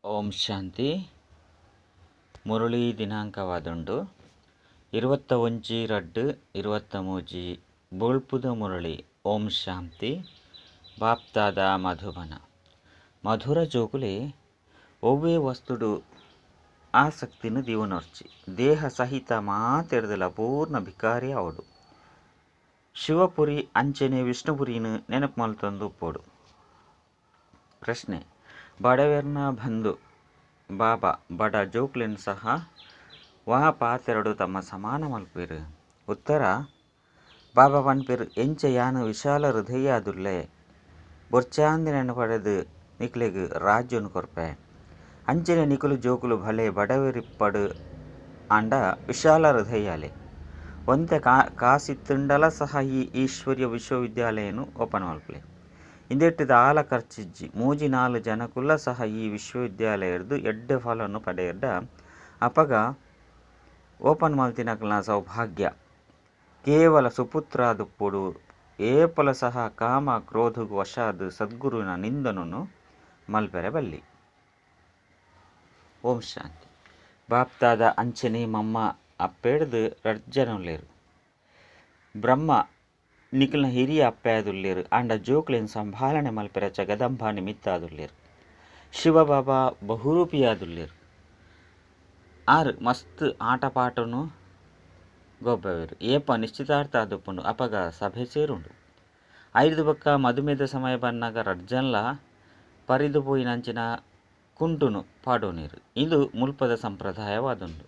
ಓಂ ಶಾಂತಿ. ಮುರಳಿ ದಿನಾಂಕವಾದುಂಡು 21/2/23 ಬೋಳ್ಪುದ ಮುರಳಿ. ಓಂ ಶಾಂತಿ. ಬಾಪ್ತಾದ ಮಧುಬನ. ಮಧುರ ಜೋಕುಲೆ ಒವ್ವೇ ವಸ್ತುಡು ಆಸಕ್ತಿನ ದೀವನೊರ್ಚಿ ದೇಹ ಸಹಿತ ಮಾತೆರ್ದಲ ಪೂರ್ಣ ಭಿಕಾರಿ ಅವಡು. ಶಿವಪುರಿ ಅಂಚನೆ ವಿಷ್ಣುಪುರಿನ ನೆನಪು ಮಲ್ತೊಂದು ಉಪ್ಪೊಡು. ಪ್ರಶ್ನೆ: ಬಡವೆರ್ನ ಬಂಧು ಬಾಬಾ ಬಡ ಜೋಕ್ಲೆನ್ ಸಹ ವಾ ಪಾತೆರಡು ತಮ್ಮ ಸಮಾನ ಮಲ್ಪೆರು? ಉತ್ತರ: ಬಾಬಾ ಪನ್ಪೆರು ಎಂಚ ಯಾನು ವಿಶಾಲ ಹೃದಯಾದುಲ್ಲೆ ಬೊರ್ಚಾಂದಿನನ್ನು ಪಡೆದು ನಿಕ್ಲೆಗ್ ರಾಜ್ಯನು ಕೊರ್ಪೆ. ಅಂಚನೆ ನಿಕುಲು ಜೋಕುಲು ಭಲೆ ಬಡವೆರಿಪ್ಪಡು ಆಂಡ ವಿಶಾಲ ಹೃದಯಾಲೆ. ಒಂತೆ ಕಾಸಿತ್ತುಂಡಲ ಸಹ ಈ ಈಶ್ವರ್ಯ ವಿಶ್ವವಿದ್ಯಾಲಯನು ಓಪನ್ ಮಲ್ಪಲೆ. ಇಂದೆಟ್ ದಾಲ ಖರ್ಚಿಜ್ಜಿ. 3-4 ಜನಕುಲ ಸಹ ಈ ವಿಶ್ವವಿದ್ಯಾಲಯರ್ದು ಎಡ್ಡೆ ಫಲನು ಪಡೆಯರ್ಡ ಅಪಗ ಓಪನ್ ಮಲ್ತಿನಕಲ್ನ ಸೌಭಾಗ್ಯ. ಕೇವಲ ಸುಪುತ್ರಾದುಪ್ಪುಡು ಏಪಲ ಸಹ ಕಾಮ ಕ್ರೋಧಗು ವಶಾದ್ ಸದ್ಗುರುವಿನ ನಿಂದನನು ಮಲ್ಪೆರೆ ಬಲ್ಲಿ. ಓಂ ಶಾಂತಿ. ಬಾಪ್ತಾದ ಅಂಚನೆ ಮಮ್ಮ ಅಪ್ಪೆಡ್ದು ರಡ್ಡ್ ಜನೊಲ್ಲೆರ್. ಬ್ರಹ್ಮ ನಿಕಲ್ನ ಹಿರಿಯ ಅಪ್ಪೆಯಾದುಲ್ಲೆರ್ ಆಂಡ ಜೋಕ್ಲೆನ್ ಸಂಭಾಲನೆ ಮಲ್ಪೆರೆ ಜಗದಂಬ ನಿಮಿತ್ತಾದುಲ್ಲೆರ್. ಶಿವಬಾಬಾ ಬಹುರೂಪಿಯಾದುಲ್ಲೆರ್. ಆರ್ ಮಸ್ತ್ ಆಟಪಾಟನು ಗೊಬ್ಬವೆರ್. ಏಪ ನಿಶ್ಚಿತಾರ್ಥ ಆದುಪ್ಪುಂಡು ಅಪಗ ಸಭೆ ಸೇರುಂಡು. ಐರ್ದು ಬೊಕ್ಕ ಮದುಮೆದ ಸಮಯ ಬನ್ನಗ ರಡ್ಡ್ ಜನಲ ಪರಿದು ಪೋಯಿನಂಚಿನ ಕುಂಟುನು ಪಾಡೋನೆರ್. ಇಂದು ಮುಲ್ಪದ ಸಂಪ್ರದಾಯವಾದುಂಡು.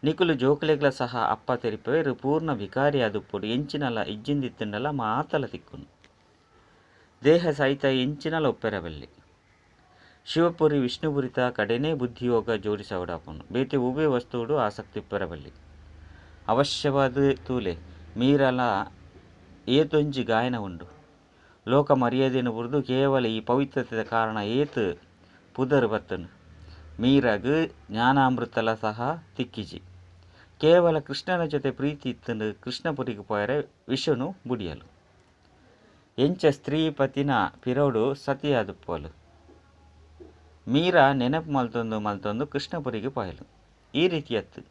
ನಿಕುಲು ಜೋಕ್ಲೆಗ್ಲ ಸಹ ಅಪ್ಪ ತೆರಿಪವೆರ್ ಪೂರ್ಣ ಭಿಕಾರಿ ಆದುಪ್ಪೊಡು. ಎಂಚಿನಲ ಇಜ್ಜಿಂದಿತ್ತುಂಡಲ ಮಾತಲ ತಿಕ್ಕುನು. ದೇಹ ಸಹಿತ ಎಂಚಿನಲ ಒಪ್ಪೆರೆ ಬಲ್ಲಿ. ಶಿವಪುರಿ ವಿಷ್ಣುಪುರಿತ ಕಡೆನೇ ಬುದ್ಧಿಯೋಗ ಜೋಡಿಸವಡಾಪುನು. ಬೇತೆ ಒವ್ವೇ ವಸ್ತುಡು ಆಸಕ್ತಿ ಉಪ್ಪೆರೆ ಬಲ್ಲಿ. ಅವಶ್ಯವಾದ ತೂಲೆ ಮೀರಲ ಏತೊಂಜಿ ಗಾಯನ ಉಂಡು. ಲೋಕ ಮರ್ಯಾದೆನು ಬುಡ್ದು ಕೇವಲ ಈ ಪವಿತ್ರತೆದ ಕಾರಣ ಏತ್ ಪುದರ್ ಬತ್ತುಂಡು. ಮೀರಗ್ ಜ್ಞಾನಾಮೃತಲ ಸಹ ತಿಕ್ಕಿಜಿ. ಕೇವಲ ಕೃಷ್ಣನ ಜೊತೆ ಪ್ರೀತಿ ಇತ್ತುಂಡು. ಕೃಷ್ಣಪುರಿಗೆ ಪೋಯರೆ ವಿಷನು ಬುಡಿಯಲು. ಎಂಚ ಸ್ತ್ರೀ ಪತಿನ ಪಿರೋಡು ಸತಿಯಾದುಪ್ಪಲು. ಮೀರಾ ನೆನಪು ಮಲ್ತೊಂದು ಮಲ್ತೊಂದು ಕೃಷ್ಣಪುರಿಗೆ ಪೋಯಲು. ಈ ರೀತಿಯತ್ತು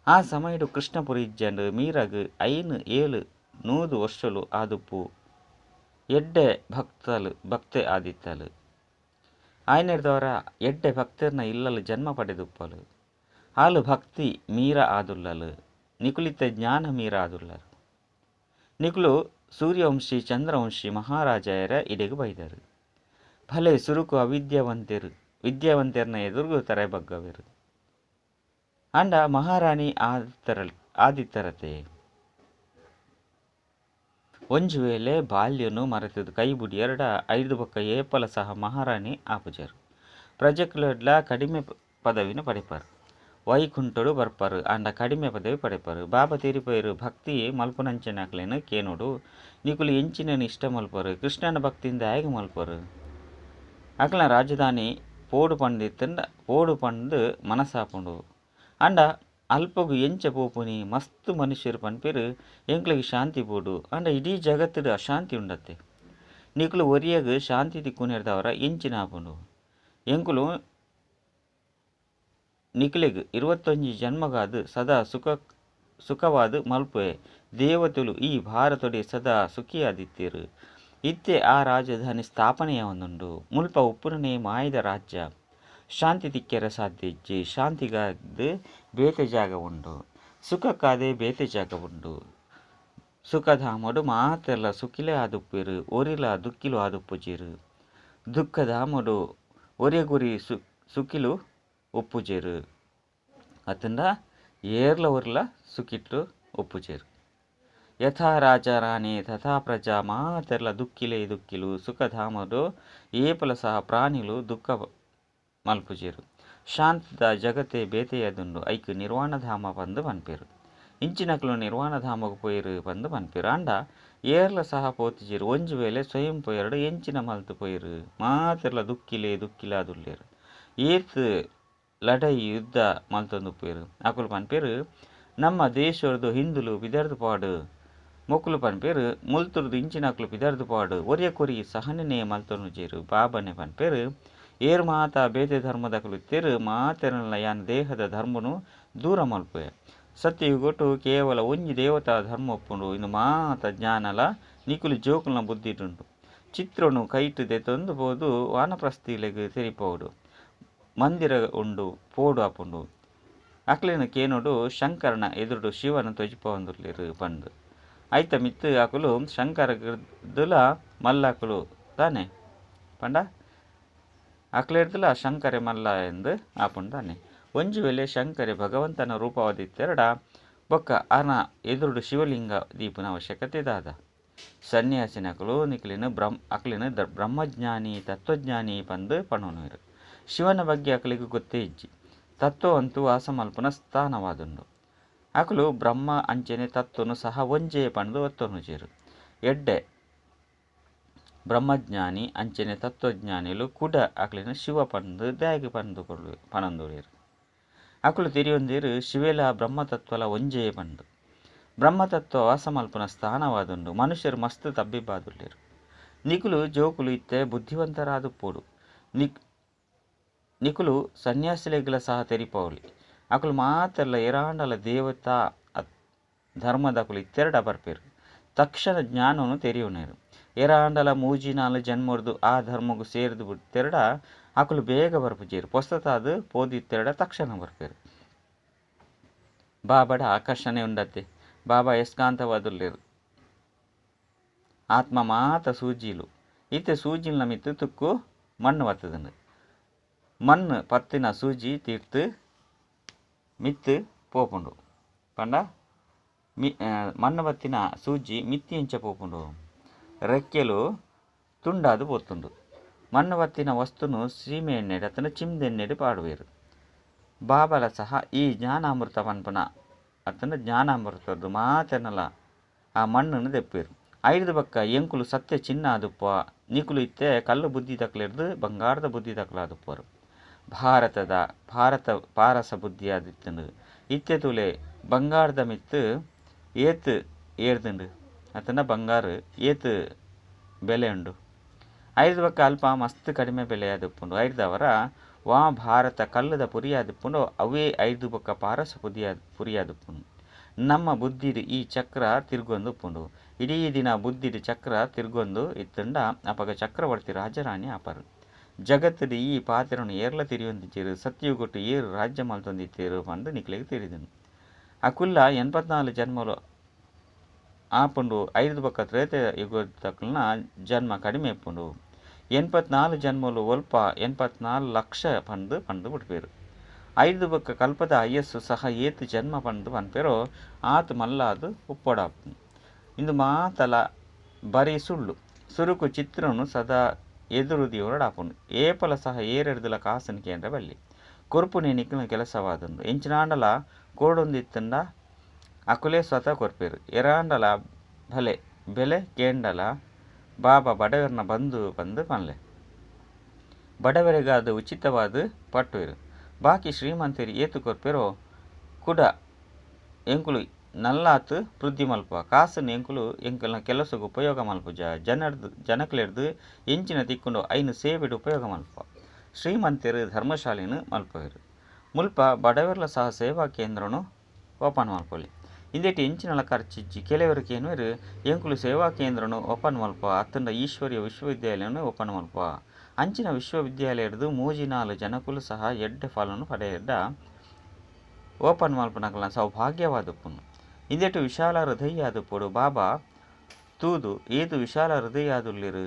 ಆ ಸಮಯಡು ಕೃಷ್ಣಪುರಿ ಇಜ್ಜಂಡು. ಮೀರಾಗ್ 5, 7, 100 ವರ್ಷಲು ಆದುಪ್ಪು. ಎಡ್ಡೆ ಭಕ್ತಲು ಭಕ್ತೆ ಆದಿತ್ತಲು. ಆಯ್ನೆರ್ದವರ ಎಡ್ಡೆ ಭಕ್ತರ್ನ ಇಲ್ಲಲು ಜನ್ಮ ಪಡೆದುಪ್ಪಲು. ಆಲು ಭಕ್ತಿ ಮೀರಾ ಆದುಲ್ಲಲು. ನಿಕುಲಿತ ಜ್ಞಾನ ಮೀರಾ ಆದುಲ್ಲರು. ನಿಕುಲು ಸೂರ್ಯವಂಶಿ ಚಂದ್ರವಂಶಿ ಮಹಾರಾಜಯರ ಇಡೆಗು ಬೈದರು. ಭಲೆ ಸುರುಕು ಅವಿದ್ಯಾವಂತೆರು ವಿದ್ಯಾವಂತೆರ್ನ ಎದುರುಗು ತರೆ ಬಗ್ಗವೆರು. ಆಂಡ ಮಹಾರಾಣಿ ಆದಿತ್ತರತೆ. ಒಂಜಿ ವೇಳೆ ಬಾಲ್ಯನು ಮರೆತದು ಕೈ ಬುಡಿಯರ್ಡ ಐದು ಬೊಕ್ಕ ಏಪಲ ಸಹ ಮಹಾರಾಣಿ ಆಪುಜರು. ಪ್ರಜೆಕ್ಲೆಡ್ಲ ಕಡಿಮೆ ಪದವಿನ ಪಡೆಪರು. ವೈಕುಂಠಡು ಬರ್ಪರು ಆಂಡ ಕಡಿಮೆ ಪದವಿ ಪಡೆಪರು. ಬಾಬಾ ತೀರಿಪೋಯರು ಭಕ್ತಿ ಮಲ್ಪುನಂಚಿನಕ್ಲೆನ್ ಕೇನೋಡು. ನಿಕುಲು ಎಂಚಿನನು ಇಷ್ಟ ಮಲ್ಪರು. ಕೃಷ್ಣನ ಭಕ್ತಿಯಿಂದ ದಾಯೆಗ್ ಮಲ್ಪರು. ಅಕ್ಲ್ನ ರಾಜಧಾನಿ ಪೋಡು ಪಂದಿತ್ತುಂಡ ಪೋಡು ಪಂದ್ ಮನಸಾಪುಂಡು. ಆಂಡ ಅಲ್ಪಗು ಎಂಚ ಪೋಪುನಿ. ಮಸ್ತ್ ಮನುಷ್ಯರು ಪನ್ಪೆರ್ ಎಂಕ್ಲೆಗ್ ಶಾಂತಿ ಬೋಡು. ಆಂಡ ಇಡೀ ಜಗತ್ತುಡು ಅಶಾಂತಿ ಉಂಡತ್ತೆ. ನಿಕುಲು ಒರಿಯಗ್ ಶಾಂತಿ ತಿಕ್ಕುನೆರ್ದವರ ಎಂಚಿನ ಆಪುಂಡು. ಎಂಕುಲು ನಿಕ್ಲೆಗ್ 21 ಜನ್ಮಗಾದ್ ಸದಾ ಸುಖವಾದ್ ಮಲ್ಪುವೆ. ದೇವತೆಲು ಈ ಭಾರತೊಡೆ ಸದಾ ಸುಖಿಯಾದಿತ್ತೆರ್. ಇತ್ತೆ ಆ ರಾಜಧಾನಿ ಸ್ಥಾಪನೆಯಾವೊಂದುಂಡು. ಮುಲ್ಪ ಉಪ್ಪುನನೇ ಮಾಯದ ರಾಜ್ಯ. ಶಾಂತಿ ತಿಕ್ಕೆರೆ ಸಾಧ್ಯ ಇಜ್ಜಿ. ಶಾಂತಿಗಾದ್ ಬೇತೆ ಜಾಗ ಉಂಡು. ಸುಖಕ್ಕಾದೆ ಬೇತೆ ಜಾಗ ಉಂಡು. ಸುಖಧಾಮಡು ಮಾತೆರ್ಲ ಸುಖಿಲೇ ಆದುಪ್ಪೆರ್. ಒರಿಲ ದುಃಖಿಲು ಆದುಪ್ಪುಜೆರ್. ದುಃಖಧಾಮಡು ಒರಿಯಗೊರಿ ಸುಖಿಲು ಉಪ್ಪುಜೆರ್. ಅತ್ತಂಡ ಏರ್ಲ ಒರಿಲ ಸುಖಿಟ್ಟು ಉಪ್ಪುಜೆರ್. ಯಥಾ ರಾಜ ರಾಣಿ ತಥಾ ಪ್ರಜಾ ಮಾತೆರ್ಲ ದುಃಖಿಲೇ ದುಃಖಿಲು. ಸುಖಧಾಮಡು ಏಪಲ ಸಹ ಪ್ರಾಣಿಲು ದುಃಖ ಮಲ್ಪುಜೆರ್. ಶಾಂತಿದ ಜಗತ್ತೇ ಬೇತೆಯಾದುಂಡು. ಐಕ್ ನಿರ್ವಾಣಧಾಮ ಪಂದ್ ಪನ್ಪೆರ್. ಇಂಚಿನಕುಲು ನಿರ್ವಾಣಧಾಮಗ್ ಪೋಯೆರ್ ಪಂದ್ ಪನ್ಪೆರ್. ಆಂಡ ಏರ್ಲ ಸಹ ಪೋತುಜೆರ್. ಒಂಜಿ ವೇಳೆ ಸ್ವಯಂ ಪೋಯೆರ್ಡ ಎಂಚಿನ ಮಲ್ತ್ ಪೋಯೆರ್. ಮಾತೆರ್ಲ ದುಃಖಿಲೇ ದುಃಖಿಲಾದುಲ್ಲೆರ್. ಏತ್ ಲಡಾಯಿ ಯುದ್ಧ ಮಲ್ತೊಂದುಪ್ಪೆರ್. ಅಕುಲು ಪನ್ಪೆರ್ ನಮ್ಮ ದೇಶೊರ್ದು ಹಿಂದುಲು ಪಿದರ್ದು ಪಾಡು. ಮೊಕುಲು ಪನ್ಪೆರ್ ಮುಲ್ತುರ್ದು ಇಂಚಿನಕುಲು ಪಿದರ್ದು ಪಾಡು. ಒರಿಯಕೊರಿ ಸಹನೆನೇ ಮಲ್ತೊನುಜೆರ್. ಬಾಬಾನೆ ಪನ್ಪೆರ್ ಏರ್ ಮಾತಾ ಬೇತೆ ಧರ್ಮದಕುಲು ಇತ್ತೆರ್ ಮಾತೆರನ್ಲ ಯಾನ್ ದೇಹದ ಧರ್ಮನು ದೂರ ಮಲ್ಪುವೆ. ಸತ್ಯಯುಗೊಟು ಕೇವಲ ಒಂಜಿ ದೇವತಾ ಧರ್ಮ ಉಪ್ಪುಂಡು. ಇಂದು ಮಾತ ಜ್ಞಾನಲ ನಿಕುಲು ಜೋಕುಲ್ನ ಬುದ್ಧಿಡುಂಡು. ಚಿತ್ರೊನು ಕೈಟ್ ದೆತೊಂದು ಪೋದು ವಾನಪ್ರಸ್ಥಿಲೆಗ್ ತೆರಿಪಾವೊಡು. ಮಂದಿರ ಉಂಡು ಪೋಡು ಆಪುಂಡು. ಅಕ್ಲೆನ ಕೇನೋಡು ಶಂಕರನ ಎದುರುಡು ಶಿವನ ತೊಜಿಪವೊಂದುಲ್ಲೆರ್ ಪಂದ್. ಐತ ಮಿತ್ತ್ ಅಕುಲು ಶಂಕರಗ್ ಮಲ್ಲಕುಲು ತಾನೆ ಪಂಡ ಅಕ್ಲೆರ್ದಲ ಶಂಕರೆ ಮಲ್ಲ ಎಂದು ಆಪುಂಡು ತಾನೆ. ಒಂಜಿ ವೇಳೆ ಶಂಕರೆ ಭಗವಂತನ ರೂಪವಾದಿತ್ತೆರಡ ಬೊಕ್ಕ ಆರ್ನ ಎದುರುಡು ಶಿವಲಿಂಗ ದೀಪುನ ಅವಶ್ಯಕತೆ ದಾದ. ಸನ್ಯಾಸಿನಕುಲು ನಿಕ್ಲೆನ ಅಕ್ಲೆನ ಬ್ರಹ್ಮಜ್ಞಾನಿ ತತ್ವಜ್ಞಾನಿ ಪಂದ್ ಪಣೊನುವೆರ್. ಶಿವನ ಬಗ್ಗೆ ಅಕ್ಲೆಗ್ ಗೊತ್ತೇ ಇಜ್ಜಿ. ತತ್ವವಂತೂ ವಾಸ ಮಲ್ಪುನ ಸ್ಥಾನವಾದುಂಡು. ಅಕುಲು ಬ್ರಹ್ಮ ಅಂಚನೆ ತತ್ವನು ಸಹ ಒಂಜೇ ಪಂದ್ ಒತ್ತೊನುಜೆರ್. ಎಡ್ಡೆ ಬ್ರಹ್ಮಜ್ಞಾನಿ ಅಂಚನೆ ತತ್ವಜ್ಞಾನಿಲು ಕೂಡ ಅಕ್ಲೆನ ಶಿವ ಪಂದ್ ದಾಯೆ ಪಂದ್ ಪಣೊಂದುಲ್ಲೆರ್. ಅಕುಲು ತೆರಿಯೊಂದೆರ್ ಶಿವೆಲ ಬ್ರಹ್ಮತತ್ವಲ ಒಂಜೇ ಪಂದ್. ಬ್ರಹ್ಮತತ್ವ ವಾಸ ಮಲ್ಪುನ ಸ್ಥಾನವಾದುಂಡು. ಮನುಷ್ಯರು ಮಸ್ತ್ ತಬ್ಬಿಬ್ಬಾದುಲ್ಲೆರ್. ನಿಕುಲು ಜೋಕುಲು ಇತ್ತೆ ಬುದ್ಧಿವಂತರಾದುಪ್ಪೊಡು. ನಿಕುಲು ಸನ್ಯಾಸಿಲೆಗ್ಲ ಸಹ ತೆರಿಪಾವೊಲಿ. ಅಕುಲು ಮಾತೆರ್ಲ ಏರಾಂಡಲ ದೇವತಾ ಧರ್ಮದಕುಲು ಇತ್ತೆರಡ ಬರ್ಪೆರ್. ತಕ್ಷಣ ಜ್ಞಾನನು ತೆರಿಯೊನೆರ್. ಏರಾಂಡಲ ಮೂಜಿ ನಾಲ್ ಜನ್ಮೊರ್ದು ಆ ಧರ್ಮಗ್ ಸೇರ್ದ್ ಬಿಡ್ತೆರಡ ಅಕುಲು ಬೇಗ ಬರ್ಪುಜೆರ್. ಪೊಸತಾದ್ ಪೋದಿತ್ತೆರಡ ತಕ್ಷಣ ಬರ್ಪೆರ್. ಬಾಬಡ ಆಕರ್ಷಣೆ ಉಂಡತ್ತೆ. ಬಾಬಾ ಅಯಸ್ಕಾಂತವಾದುಲ್ಲೆರ್. ಆತ್ಮ ಮಾತ ಸೂಜಿಲು. ಇತ್ತೆ ಸೂಜಿಲ್ನ ಮಿತ್ತ್ ತುಕ್ಕು ಮಣ್ಣು ಬತ್ತುದುಂಡು. ಮಣ್ಣು ಪತ್ತಿನ ಸೂಜಿ ತೀರ್ತ್ ಮಿತ್ತ್ ಪೋಪುಂಡು. ಪಂಡ ಮಣ್ಣು ಬತ್ತಿನ ಸೂಜಿ ಮಿತ್ತಿ ಎಂಚ ಪೋಪುಂಡು. ರೆಕ್ಕೆಲು ತುಂಡಾದ್ ಪೋತುಂಡು. ಮಣ್ಣು ಬತ್ತಿನ ವಸ್ತುನು ಸೀಮೆ ಎಣ್ಣೆಡ್ ಅತ್ತಂಡ ಚಿಮ್ದೆಣ್ಣೆಡ್ ಪಾಡುವೆರ್. ಬಾಬಲ ಸಹ ಈ ಜ್ಞಾನಾಮೃತ ಪನ್ಪುನ ಅತ್ತಂಡ ಜ್ಞಾನಾಮೃತದ್ದು ಮಾತೆರ್ನಲ ಆ ಮಣ್ಣನ್ನು ದೆಪ್ಪೆರ್. ಐರ್ದ ಬೊಕ್ಕ ಎಂಕುಲು ಸತ್ಯ ಚಿನ್ನ ಆದುಪ್ಪ. ನಿಕುಲು ಇತ್ತೆ ಕಲ್ಲು ಬುದ್ಧಿ ತಕ್ಲೆರ್ದ್ ಬಂಗಾರದ ಬುದ್ಧಿ ತಕ್ಲಾದುಪ್ಪರು. ಭಾರತದ ಭಾರತ ಪಾರಸ ಬುದ್ಧಿ ಆದಿತ್ತುಂಡು. ಇತ್ತೆ ತೂಲೆ ಬಂಗಾರದ ಮಿತ್ತ್ ಏತ್ ಏರ್ದುಂಡು ಅತ್ತಂಡ ಬಂಗಾರ ಏತ್ ಬೆಲೆ ಉಂಡು. ಐರ್ದ ಬೊಕ್ಕ ಅಲ್ಪ ಮಸ್ತ್ ಕಡಿಮೆ ಬೆಲೆ ಆದುಪ್ಪುಂಡು. ಐರ್ದವರ ವಾ ಭಾರತ ಕಲ್ಲುದ ಪುರಿಯಾದಿಪ್ಪುಂಡು ಅವೇ ಐರ್ದ ಬೊಕ್ಕ ಪಾರಸ ಪುರಿಯಾದಿಪ್ಪುಂಡು. ನಮ್ಮ ಬುದ್ಧಿಡ್ ಈ ಚಕ್ರ ತಿರ್ಗೊಂದು ಉಪ್ಪುಂಡು. ಇಡೀ ದಿನ ಬುದ್ಧಿಡ್ ಚಕ್ರ ತಿರ್ಗೊಂದು ಇತ್ತುಂಡ ಅಪಗ ಚಕ್ರವರ್ತಿ ರಾಜರಾಣಿ ಆಪರು. ಜಗತ್ತುಡು ಈ ಪಾತ್ರನು ಏರ್ಲ ತೆರಿಯೊಂದಿಜ್ಜೆರ್. ಸತ್ಯಯುಗೊಟ್ಟು ಏರ್ ರಾಜ್ಯ ಮಲ್ತೊಂದಿತ್ತೆರ್ ಪಂದ್ ನಿಕ್ಲೆಗ್ ತೆರಿದುಂಡು. ಅಕುಲ್ಲ 84 ಜನ್ಮಲು ಆಪುಂಡು. ಐರ್ದ ಬೊಕ್ಕ ತ್ರೇತ ಯುಗದಕುಲ್ನ ಜನ್ಮ ಕಡಿಮೆ ಇಪ್ಪುಂಡು. 84 ಜನ್ಮಲು ಒಲ್ಪ 84 ಲಕ್ಷ ಪಂದ್ ಪಂದ್ ಬಿಡ್ಪೆರ್. ಐರ್ದ ಬೊಕ್ಕ ಕಲ್ಪದ ಆಯಸ್ಸು ಸಹ ಏತ್ ಜನ್ಮ ಪಂದ್ ಪನ್ಪೆರೋ ಆತ್ ಮಲ್ಲಾದ್ ಉಪ್ಪೊಡಾಪುಂಡು. ಇಂದು ಮಾತಲ ಬರೀ ಸುಳ್ಳು. ಸುರುಕು ಚಿತ್ರನು ಸದಾ ಎದುರು ದೀವೊಡಾಪುಂಡು. ಏಪಲ ಸಹ ಏರೆರ್ದಲ ಕಾಸುನು ಕೇಂದ್ರ ಬಲ್ಲಿ. ಕೊರ್ಪುನೆ ನಿಕ್ಲೆನ ಕೆಲಸವಾದುಂಡು. ಎಂಚಿನಾಂಡಲ ಕೊರೊಡೊಂದಿತ್ತುಂಡ ಅಕುಲೇ ಸ್ವತಃ ಕೊರ್ಪೆರ್. ಏರಾಂಡಲ ಭಲೆ ಬೆಲೆ ಕೇಂಡಲ ಬಾಬಾ ಬಡವರ್ನ ಬಂಧು ಪಂದ್ ಪನ್ಲೆ. ಬಡವರಿಗಾದ್ ಉಚಿತವಾದ್ ಪಟ್ಟುವೆರ್. ಬಾಕಿ ಶ್ರೀಮಂತೆರ್ ಏತ್ ಕೊರ್ಪೆರೋ ಕುಡ ಎಂಕುಲು ನಲ್ಲಾತ್ ವೃದ್ಧಿ ಮಲ್ಪ. ಕಾಸುನು ಎಂಕುಲು ಎಂಕಲ್ನ ಕೆಲಸಗ್ ಉಪಯೋಗ ಮಲ್ಪುಜ. ಜನಕ್ಲೆರ್ದ್ ಎಂಚಿನ ತಿಕ್ಕುಂಡು ಐನು ಸೇವೆಡ್ ಉಪಯೋಗ ಮಲ್ಪ. ಶ್ರೀಮಂತೆರ್ ಧರ್ಮಶಾಲೆನ್ ಮಲ್ಪುವೆರ್. ಮುಲ್ಪ ಬಡವರ್ಲ ಸಹ ಸೇವಾ ಕೇಂದ್ರನು ಓಪನ್ ಮಲ್ಪೊಲಿ. ಇಂದೆಟ್ ಎಂಚಿನಲ ಖರ್ಚಿಜ್ಜಿ. ಕೆಲವರು ಕೇನುವೆರ್ ಎಂಕುಲು ಸೇವಾ ಕೇಂದ್ರನು ಓಪನ್ ಮಲ್ಪ ಅತ್ತಂಡ ಈಶ್ವರ್ಯ ವಿಶ್ವವಿದ್ಯಾಲಯನು ಓಪನ್ ಮಲ್ಪ. ಅಂಚಿನ ವಿಶ್ವವಿದ್ಯಾಲಯರ್ದ್ ಮೂಜಿ ನಾಲ್ ಜನಕುಲು ಸಹ ಎಡ್ಡೆ ಫಲನು ಪಡೆಯೆರ್ಡ ಓಪನ್ ಮಲ್ಪುನಕಲ್ನ ಸೌಭಾಗ್ಯವಾದುಪ್ಪುಂಡು. ಇಂದೆಟ್ ವಿಶಾಲ ಹೃದಯ ಆದುಪ್ಪೊಡು. ಬಾಬಾ ತೂದು ಏತ್ ವಿಶಾಲ ಹೃದಯ ಆದುಲ್ಲೆರ್.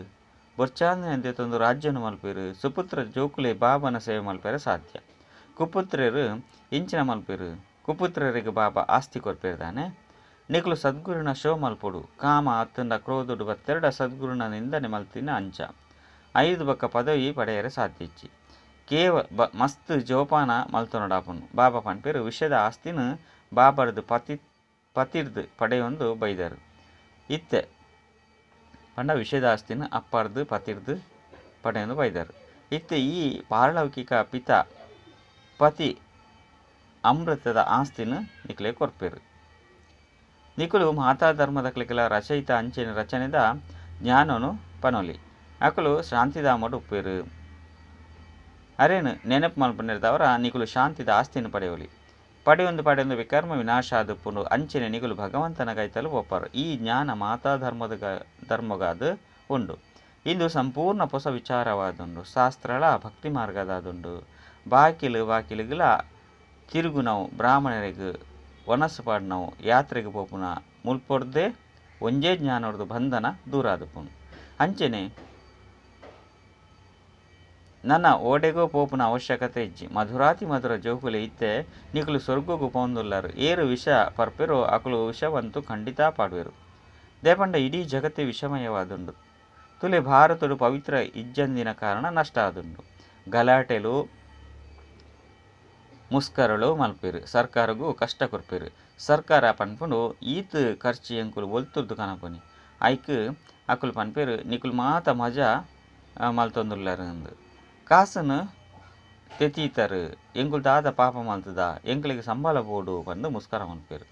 ಬೊರ್ಚಾಂದಿನ ದೆತೊಂದು ರಾಜ್ಯನು ಮಲ್ಪೆರ್. ಸುಪುತ್ರ ಜೋಕುಲೆ ಬಾಬನ ಸೇವೆ ಮಲ್ಪೆರೆ ಸಾಧ್ಯ. ಕುಪುತ್ರೆರ್ ಎಂಚಿನ ಮಲ್ಪೆರ್. ಕುಪುತ್ರೆರೆಗ್ ಬಾಬಾ ಆಸ್ತಿ ಕೊರ್ಪೆರ್ ದಾನೆ. ನಿಕುಲು ಸದ್ಗುರುನ ಶೋ ಮಲ್ಪೊಡು. ಕಾಮ ಅತ್ತಂಡ ಕ್ರೋಧುಡು ಬತ್ತೆರಡ ಸದ್ಗುರುನ ನಿಂದನೆ ಮಲ್ತಿನ ಅಂಚ. ಐರ್ದ ಬೊಕ್ಕ ಪದವಿ ಪಡೆಯರೆ ಸಾಧ್ಯ ಇಜ್ಜಿ. ಮಸ್ತ್ ಜೋಪಾನ ಮಲ್ತೊನೊಡಾಪುಂಡು. ಬಾಬಾ ಪನ್ಪೆರ್ ವಿಷದ ಆಸ್ತಿನ ಬಾಬರ್ದ್ ಪತಿರ್ದ್ ಪಡೆಯೊಂದು ಬೈದರ್. ಇತ್ತೆ ಪಂಡ ವಿಷದ ಆಸ್ತಿನ ಅಪ್ಪರ್ದ್ ಪತಿರ್ದ್ ಪಡೆಯೊಂದು ಬೈದರ್. ಇತ್ತೆ ಈ ಪಾರಲೌಕಿಕ ಪಿತ ಪತಿ ಅಮೃತದ ಆಸ್ತಿನ ನಿಕ್ಲೆ ಕೊರ್ಪೆರ್. ನಿಕುಲು ಮಾತಾ ಧರ್ಮದಕ್ಲೆಗ್ಲ ರಚಯಿತ ಅಂಚನೆ ರಚನೆದ ಜ್ಞಾನನು ಪನೊಲಿ. ಅಕುಲು ಶಾಂತಿಧಾಮಡ್ ಉಪ್ಪೆರ್. ಅರೇನು ನೆನಪು ಮಲ್ಪನೆರ್ದವರ ನಿಕುಲು ಶಾಂತಿದ ಆಸ್ತಿನ ಪಡೆಯೋಲಿ. ಪಡೆಯೊಂದು ಪಡೆಯೊಂದು ವಿಕರ್ಮ ವಿನಾಶ ಆದುಪ್ಪುಂಡು. ಅಂಚನೆ ನಿಕುಲು ಭಗವಂತನ ಕೈತಲು ಒಪ್ಪರು. ಈ ಜ್ಞಾನ ಮಾತಾ ಧರ್ಮದ ಧರ್ಮಗಾದ ಉಂಡು. ಇಂದು ಸಂಪೂರ್ಣ ಹೊಸ ವಿಚಾರವಾದುಂಡು. ಶಾಸ್ತ್ರಳ ಭಕ್ತಿ ಮಾರ್ಗದಾದುಂಡು. ಬಾಕಿಲು ಬಾಕಿಲುಗಳ ತಿರುಗುನವು ಬ್ರಾಹ್ಮಣರಿಗೆ ವನಸ್ಸು ಪಾಡ್ನವು ಯಾತ್ರೆಗೆ ಪೋಪುನ ಮುಲ್ಪೊಡ್ದೆ ಒಂಜೇ ಜ್ಞಾನೊಡ್ದು ಬಂಧನ ದೂರಾದುಪ್ಪುಂಡು. ಅಂಚನೆ ನನ್ನ ಓಡೆಗೋ ಪೋಪುನ ಅವಶ್ಯಕತೆ ಇಜ್ಜಿ. ಮಧುರಾತಿ ಮಧುರ ಜೋಕುಲೆ ಇತ್ತೆ ನಿಕುಲು ಸ್ವರ್ಗಗು ಪೋಂದುಲ್ಲರು. ಏರು ವಿಷ ಪರ್ಪೆರೋ ಅಕುಲು ವಿಷವಂತು ಖಂಡಿತ ಪಾಡುವೆರು. ದೇಪಂಡ ಇಡೀ ಜಗತ್ತೇ ವಿಷಮಯವಾದುಂಡು. ತುಲೆ ಭಾರತಡು ಪವಿತ್ರ ಇಜ್ಜಂದಿನ ಕಾರಣ ನಷ್ಟ ಆದುಂಡು. ಗಲಾಟೆಲು ಮುಸ್ಕರಳು ಮಲ್ಪೆರು. ಸರ್ಕಾರಗೂ ಕಷ್ಟ ಕೊರ್ಪೆರು. ಸರ್ಕಾರ ಪನ್ಪುಂಡು ಈತ್ ಖರ್ಚು ಎಂಕುಲು ಒಲ್ತುರ್ದು ಕನಪುನಿ. ಐಕ್ ಅಕುಲು ಪನ್ಪೆರು ನಿಕುಲು ಮಾತ ಮಜಾ ಮಲ್ತೊಂದುಲ್ಲರು ಅಂದು. ಕಾಸನು ತೆತೀತರು ಎಂಕುಲು ದಾದ ಪಾಪ ಮಲ್ತದ ಎಂಕುಲಿಗೆ ಸಂಬಳ ಬೋಡು ಪಂದು ಮುಸ್ಕರ ಮಲ್ಪೆರು.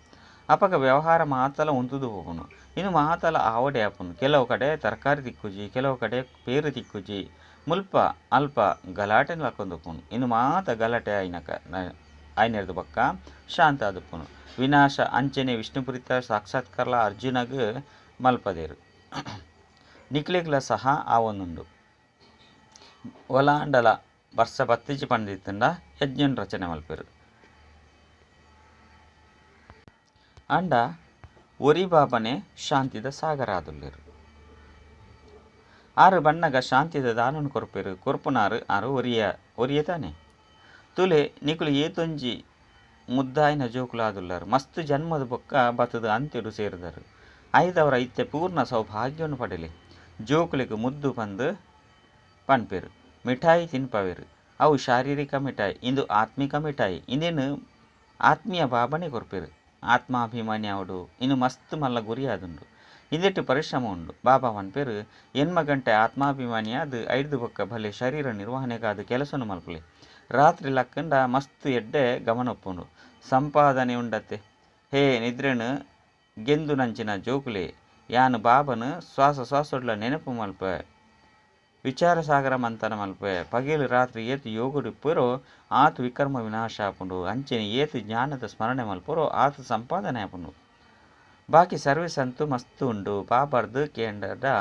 ಅಪಗ ವ್ಯವಹಾರ ಮಾತಲ ಉಂತುದು ಹೋಗುನು. ಇನ್ನು ಮಾತಲ ಆವಡೆ ಆಪುನು. ಕೆಲವು ಕಡೆ ತರಕಾರಿ ತಿಕ್ಕುಜಿ, ಕೆಲವು ಕಡೆ ಪೇರು ತಿಕ್ಕುಜಿ, ಮುಲ್ಪ ಅಲ್ಪ ಗಲಾಟೆ ಲಕ್ಕೊಂದುಪ್ಪುನು. ಇನ್ನು ಮಾತ ಗಲಾಟೆ ಆಯ್ನಕ ಆಯ್ನೆರ್ದು ಬೊಕ್ಕ ಶಾಂತ ಆದುಪ್ಪುನು. ವಿನಾಶ ಅಂಚನೆ ವಿಷ್ಣುಪುರಿತ ಸಾಕ್ಷಾತ್ಕಾರಲ ಅರ್ಜುನಗ್ ಮಲ್ಪದೇರು. ನಿಕ್ಲೆಗ್ಲ ಸಹ ಆವೊಂದುಂಡು. ಒಲಾಂಡಲ ಬರ್ಸ ಬತ್ತಿಜಿ ಪಂಡಿತ್ತಂಡ ಯಜ್ಞನ್ ರಚನೆ ಮಲ್ಪೆರು. ಅಂಡ ಒರಿ ಬಾಬನೆ ಶಾಂತಿದ ಸಾಗರ ಆದುಲ್ಲೆರು. ಆರು ಬಣ್ಣಗ ಶಾಂತಿದ ದಾನನು ಕೊರ್ಪೆರು. ಕೊರ್ಪುನಾರು ಆರು ಒರಿಯ ಒರಿಯ ತಾನೆ. ತುಲೆ ನಿಕುಲು ಏತೊಂಜಿ ಮುದ್ದಾಯಿನ ಜೋಕುಲು ಆದುಲ್ಲರು. ಮಸ್ತ್ ಜನ್ಮದ ಬೊಕ್ಕ ಬತ್ತದ ಅಂತ್ಯಡು ಸೇರಿದರು. ಐದವರ ಇತ್ತೆ ಪೂರ್ಣ ಸೌಭಾಗ್ಯವನ್ನು ಪಡೆಲೆ. ಜೋಕುಲಿಗೆ ಮುದ್ದು ಪಂದು ಪನ್ಪೆರು. ಮಿಠಾಯಿ ತಿನ್ಪವೆರು. ಅವು ಶಾರೀರಿಕ ಮಿಠಾಯಿ, ಇಂದು ಆತ್ಮಿಕ ಮಿಠಾಯಿ. ಇಂದೇನು ಆತ್ಮೀಯ ಬಾಬನೆ ಕೊರ್ಪೆರು. ಆತ್ಮಾಭಿಮಾನಿ ಅವಡು ಇನ್ನು ಮಸ್ತ್ ಮಲ್ಲ ಗುರಿ ಆದುಂಡು. ಇಂದೆಟ್ಟು ಪರಿಶ್ರಮ ಉಂಡು. ಬಾಬಾ ಪನ್ಪೆರು ಎನ್ಮ ಗಂಟೆ ಆತ್ಮಾಭಿಮಾನಿಯಾದ ಐದು ಬೊಕ್ಕ ಭಲೆ ಶರೀರ ನಿರ್ವಹಣೆಗಾದ ಕೆಲಸನು ಮಲ್ಪಲೆ. ರಾತ್ರಿ ಲಕ್ಕಂಡ ಮಸ್ತ್ ಎಡ್ಡೆ ಗಮನೊಪ್ಪುಂಡು. ಸಂಪಾದನೆ ಉಂಡತ್ತೆ. ಹೇ ನಿದ್ರೆನು ಗೆಂದು ನಂಚಿನ ಜೋಕುಲೆ ಯಾನು ಬಾಬನು ಶ್ವಾಸ ಶ್ವಾಸೊಡ್ಲ ನೆನಪು ಮಲ್ಪೆ. ವಿಚಾರ ಸಾಗರ ಮಂಥನ ಮಲ್ಪೆ. ಪಗಲು ರಾತ್ರಿ ಏತು ಯೋಗಡಿಪ್ಪರೋ ಆತು ವಿಕರ್ಮ ವಿನಾಶ ಆಪುಂಡು. ಅಂಚನೆ ಏತು ಜ್ಞಾನದ ಸ್ಮರಣೆ ಮಲ್ಪರೋ ಆತು ಸಂಪಾದನೆ ಆಪುಂಡು. ಬಾಕಿ ಸರ್ವಿಸ್ ಅಂತೂ ಮಸ್ತ್ ಉಂಡು. ಬಾಬರ್ದು ಕೇಂದ್ರ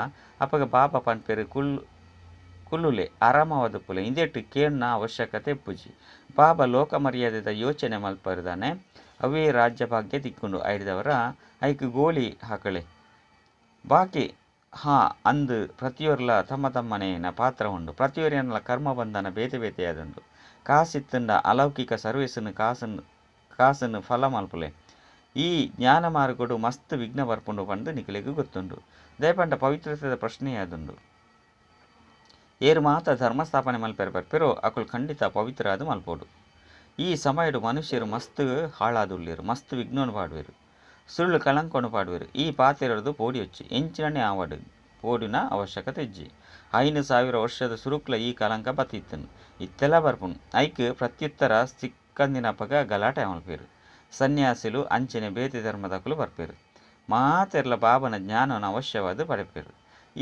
ಅಪಗ ಬಾಬಾ ಪನ್ಪೆರು ಕುಲ್ಲುಲೆ ಆರಾಮವಾದ ಪುಲೆ. ಇಂದೆಟ್ಟು ಕೇಣ್ಣ ಅವಶ್ಯಕತೆ ಪೂಜಿ. ಬಾಬಾ ಲೋಕ ಮರ್ಯಾದೆದ ಯೋಚನೆ ಮಲ್ಪರ್ದಾನೆ. ಅವೇ ರಾಜ್ಯ ಭಾಗ್ಯ ತಿಕ್ಕೊಂಡು ಐದವರ ಐಕ್ ಗೋಲಿ ಹಾಕಳೆ. ಬಾಕಿ ಹಾ ಅಂದು ಪ್ರತಿಯೊರ್ಲ ತಮ್ಮ ತಮ್ಮನೇನ ಪಾತ್ರ ಉಂಡು. ಪ್ರತಿಯೊರಿಯನ್ಲ ಕರ್ಮ ಬಂಧನ ಬೇತೆ ಬೇತೆಯಾದುಂಡು. ಕಾಸಿತ್ತಂಡ ಅಲೌಕಿಕ ಸರ್ವಿಸನ್ನು ಕಾಸನ್ನು ಕಾಸನ್ನು ಫಲ ಮಲ್ಪುಲೆ. ಈ ಜ್ಞಾನ ಮಾರ್ಗಡು ಮಸ್ತ್ ವಿಘ್ನ ಬರ್ಪುಂಡು ಪಂದು ನಿಕಲೆಗ್ ಗೊತ್ತುಂಡು. ದಯಪಂಡ ಪವಿತ್ರತೆದ ಪ್ರಶ್ನೆಯಾದುಂಡು. ಏರು ಮಾತ ಧರ್ಮ ಸ್ಥಾಪನೆ ಮಲ್ಪೆರು ಬರ್ಪೆರೋ ಅಕುಲು ಖಂಡಿತ ಪವಿತ್ರ ಆದ ಮಲ್ಪೋಡು. ಈ ಸಮಯಡು ಮನುಷ್ಯರು ಮಸ್ತ್ ಹಾಳಾದುಲ್ಲೇರು. ಮಸ್ತ್ ವಿಘ್ನವನ್ನು ಪಾಡುವೆರು. ಸುಳ್ಳು ಕಳಂಕವನ್ನು ಪಾಡುವೆರು. ಈ ಪಾತೆರದು ಪೋಡಿ ಹೊಚ್ಚಿ ಎಂಚಿನನೇ ಆವಡು ಪೋಡಿನ ಅವಶ್ಯಕತೆ ಇಜ್ಜಿ. 5000 ವರ್ಷದ ಸುರುಕ್ಲ ಈ ಕಳಂಕ ಬತ್ತಿತ್ತನು. ಇತ್ತೆಲ್ಲ ಬರ್ಪುಂಡು. ಐಕ್ ಪ್ರತ್ಯುತ್ತರ ಸಿಕ್ಕಂದಿನಪಗ ಗಲಾಟೆ ಮಲ್ಪೆರು. ಸನ್ಯಾಸಿಲು ಅಂಚನೆ ಬೇತೆ ಧರ್ಮದಕುಲು ಬರ್ಪೆರು. ಮಾತೆರ್ಲ ಬಾಬನ ಜ್ಞಾನವನ್ನು ಅವಶ್ಯವಾದ ಪಡೆಪೆರು.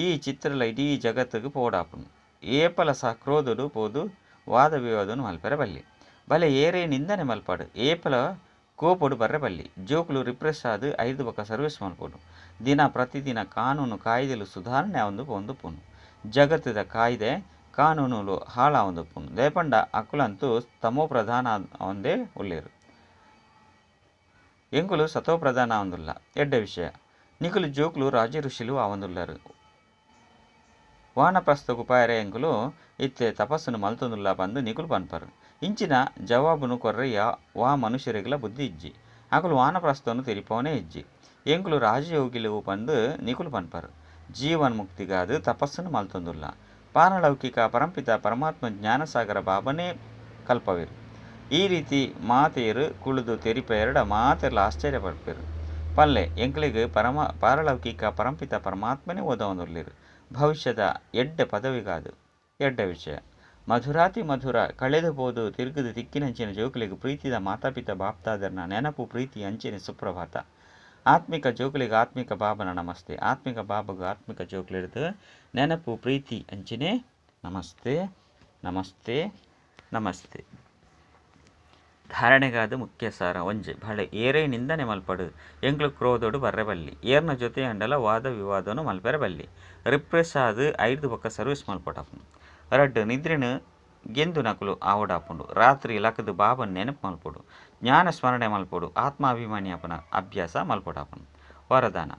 ಈ ಚಿತ್ರಲ ಇಡೀ ಜಗತ್ತಿಗೆ ಪೋಡಾಪುಂಡು. ಏಪಲ ಸಹ ಕ್ರೋಧಡು ಪೋದು ವಾದ ವಿವಾದನು ಮಲ್ಪೆರ ಬಲ್ಲಿ. ಬಲೆ ಏರೇ ನಿಂದನೆ ಮಲ್ಪಾಡು. ಏಪಲ ಕೋಪೊಡು ಬರ್ರೆ ಬಲ್ಲಿ. ಜೋಕುಲು ರಿಪ್ರೆಸ್ ಆದ್ ಐದು ಬೊಕ್ಕ ಸರ್ವಿಸ್ ಮಲ್ಪೊಡು. ದಿನ ಪ್ರತಿದಿನ ಕಾನೂನು ಕಾಯ್ದೆಲು ಸುಧಾರಣೆ ಆವೊಂದು ಪೋವೊಂದುಪ್ಪುಂಡು. ಜಗತ್ತದ ಕಾಯ್ದೆ ಕಾನೂನುಲು ಹಾಳಾವೊಂದುಪ್ಪುಂಡು. ದಯಪಂಡ ಅಕುಲಂತೂ ತಮೋ ಪ್ರಧಾನ ಆವೊಂದೇ ಉಲ್ಲೆರ್. ಎಂಕುಲು ಸತೋ ಪ್ರಧಾನ ಆವೊಂದುಲ್ಲ. ಎಡ್ಡೆ ವಿಷಯ. ನಿಕುಲು ಜೋಕುಲು ರಾಜ ಋಷಿಲು ಆವೊಂದುಲ್ಲರು. ವಾನಪ್ರಸ್ಥಗು ಪಾಯರೆ ಎಂಕುಲು ಇತ್ತೆ ತಪಸ್ಸುನು ಮಲ್ತೊಂದುಲ್ಲ ಪಂದು ನಿಕುಲು ಪನ್ಪರು. ಇಂಚಿನ ಜವಾಬುನು ಕೊರ್ರೆ ವಾ ಮನುಷ್ಯರಿಗೆಲ ಬುದ್ಧಿ ಇಜ್ಜಿ. ಅಕುಲು ವಾನಪ್ರಸ್ಥನು ತೆರಿಪವನೇ ಇಜ್ಜಿ. ಎಂಕುಲು ರಾಜಯೋಗಿಲು ಪಂದು ನಿಕುಲು ಪನ್ಪರು. ಜೀವನ್ ಮುಕ್ತಿಗಾದ ತಪಸ್ಸುನು ಮಲ್ತೊಂದುಲ್ಲ. ಪಾರಲೌಕಿಕ ಪರಂಪಿತ ಪರಮಾತ್ಮ ಜ್ಞಾನಸಾಗರ ಬಾಬನೇ ಕಲ್ಪವೆರು. ಈ ರೀತಿ ಮಾತೆಯರು ಕುಳಿದು ತೆರಿಪೆರಡ ಮಾತೆರ್ಲ ಆಶ್ಚರ್ಯ ಪಡ್ಪೆರು. ಪಲ್ಲೆ ಎಂಕ್ಲೆಗ್ ಪಾರಲೌಕಿಕ ಪರಂಪಿತ ಪರಮಾತ್ಮನೇ ಓದವೊಂದುಲ್ಲೆರ್. ಭವಿಷ್ಯದ ಎಡ್ಡೆ ಪದವಿಗಾದು. ಎಡ್ಡೆ ವಿಷಯ. ಮಧುರಾತಿ ಮಧುರ ಕಳೆದು ಪೋದು ತಿರುಗುದು ತಿಕ್ಕಿನಂಚಿನ ಜೋಕುಲೆಗ್ ಪ್ರೀತಿದ ಮಾತಾಪಿತ ಬಾಪ್ತಾದರ್ನ ನೆನಪು ಪ್ರೀತಿ ಅಂಚನೆ ಸುಪ್ರಭಾತ. ಆತ್ಮಿಕ ಜೋಕುಲೆಗ್ ಆತ್ಮಿಕ ಬಾಬನ ನಮಸ್ತೆ. ಆತ್ಮಿಕ ಬಾಬಗ್ ಆತ್ಮಿಕ ಜೋಕುಲೆಡ್ದು ನೆನಪು ಪ್ರೀತಿ ಅಂಚನೆ ನಮಸ್ತೆ ನಮಸ್ತೆ. ನಮಸ್ತೆ. ಧಾರಣೆಗಾದ್ ಮುಖ್ಯ ಸಾರ ಒಂಜಿ ಬಳೆ ಏರೇ ನಿಂದನೆ ಮಲ್ಪಡ್ ಎಂಕ್ಲು ಕ್ರೋಧೊಡು ಬರ್ರೆ ಬಲ್ಲಿ. ಏರ್ನ ಜೊತೆಯಾಂಡಲ ವಾದ ವಿವಾದೊನು ಮಲ್ಪೆರೆ ಬಲ್ಲಿ. ರಿಫ್ರೆಶ್ ಆದ್ ಐರ್ದ್ ಬೊಕ್ಕ ಸರ್ವಿಸ್ ಮಲ್ಪೊಡಾಪುಂಡು. ರಡ್ಡ್ ನಿದ್ರೆನ್ ಗೆಂದುನಕುಲು ಆವೊಡಾಪುಂಡು. ರಾತ್ರಿ ಲಕುದು ಬಾಬಾನ್ ನೆನಪು ಮಲ್ಪೊಡು. ಜ್ಞಾನ ಸ್ಮರಣೆ ಮಲ್ಪೊಡು. ಆತ್ಮಾಭಿಮಾನಿ ಆಪುನ ಅಭ್ಯಾಸ ಮಲ್ಪೊಡಾಪುಂಡು. ವರದಾನ.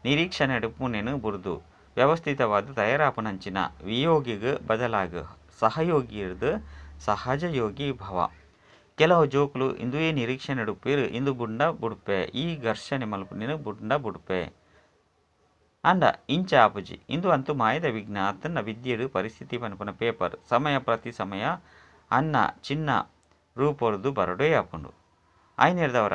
ನಿರೀಕ್ಷಣೆ ಪುಣೆನ್ ಬುಡ್ದು ವ್ಯವಸ್ಥಿತವಾದ್ ತಯಾರಾಪುನಂಚಿನ ವಿಯೋಗಿಗ್ ಬದಲಾಗ್ ಸಹಯೋಗಿರ್ದ್ ಸಹಜಯೋಗಿ ಭವ. ಕೆಲವು ಜೋಕುಲು ಇಂದುವೇ ನಿರೀಕ್ಷಣೆಡುಪ್ಪುವೆರ್ ಇಂದು ಬುಡ್ಂಡ ಬುಡ್ಪೆ ಈ ಘರ್ಷಣೆ ಮಲ್ಪುನೆನ್ ಬುಡ್ಂಡ ಬುಡ್ಪೆ. ಆಂಡ ಇಂಚ ಆಪುಜಿ. ಇಂದು ಅಂತು ಮಾಯದ ವಿಘ್ನ ಅತ್ತುಂಡ ವಿದ್ಯೆಡ್ ಪರಿಸ್ಥಿತಿ ಪನ್ಪುನ ಪೇಪರ್ ಸಮಯ ಪ್ರತಿ ಸಮಯ ಅನ್ನ ಚಿನ್ನ ರೂಪೊರ್ದು ಬರೊಡೇ ಆಪುಂಡು. ಐನೆರ್ದಾವರ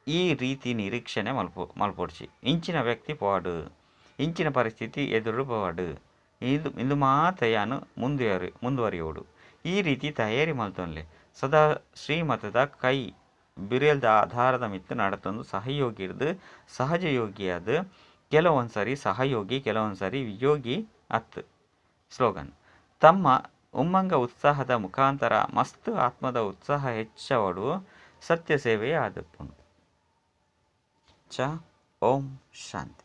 ಈ ರೀತಿ ನಿರೀಕ್ಷಣೆ ಮಲ್ಪ ಮಲ್ಪೊಡ್ಚಿ. ಇಂಚಿನ ವ್ಯಕ್ತಿ ಪೋವಡ್ ಇಂಚಿನ ಪರಿಸ್ಥಿತಿ ಎದುರು ಪೋವಡ್ ಇಂದು ಇಂದು ಮಾತ ಯಾನ್ ಮುಂದುವರಿ ಮುಂದುವರಿಯೋಡು ಈ ರೀತಿ ತಯಾರಿ ಮಲ್ತೊನ್ಲೆ. ಸದಾ ಶ್ರೀಮತದ ಕೈ ಬಿರೆಲ್ದ ಆಧಾರದ ಮಿತ್ತ್ ನಡತೊಂದು ಸಹಯೋಗಿರ್ದ್ ಸಹಜಯೋಗಿಯಾದ್ ಕೆಲವೊಂದ್ಸರಿ ಸಹಯೋಗಿ ಕೆಲವೊಂದ್ಸರಿ ವಿಯೋಗಿ ಅತ್. ಸ್ಲೋಗನ್. ತಮ್ಮ ಉಮ್ಮಂಗ ಉತ್ಸಾಹದ ಮುಖಾಂತರ ಮಸ್ತ್ ಆತ್ಮದ ಉತ್ಸಾಹ ಹೆಚ್ಚವಡು ಸತ್ಯ ಸೇವೆಯೇ ಆದುಪ್ಪುಂಡು. ಚ ಓಂ ಶಾಂತಿ.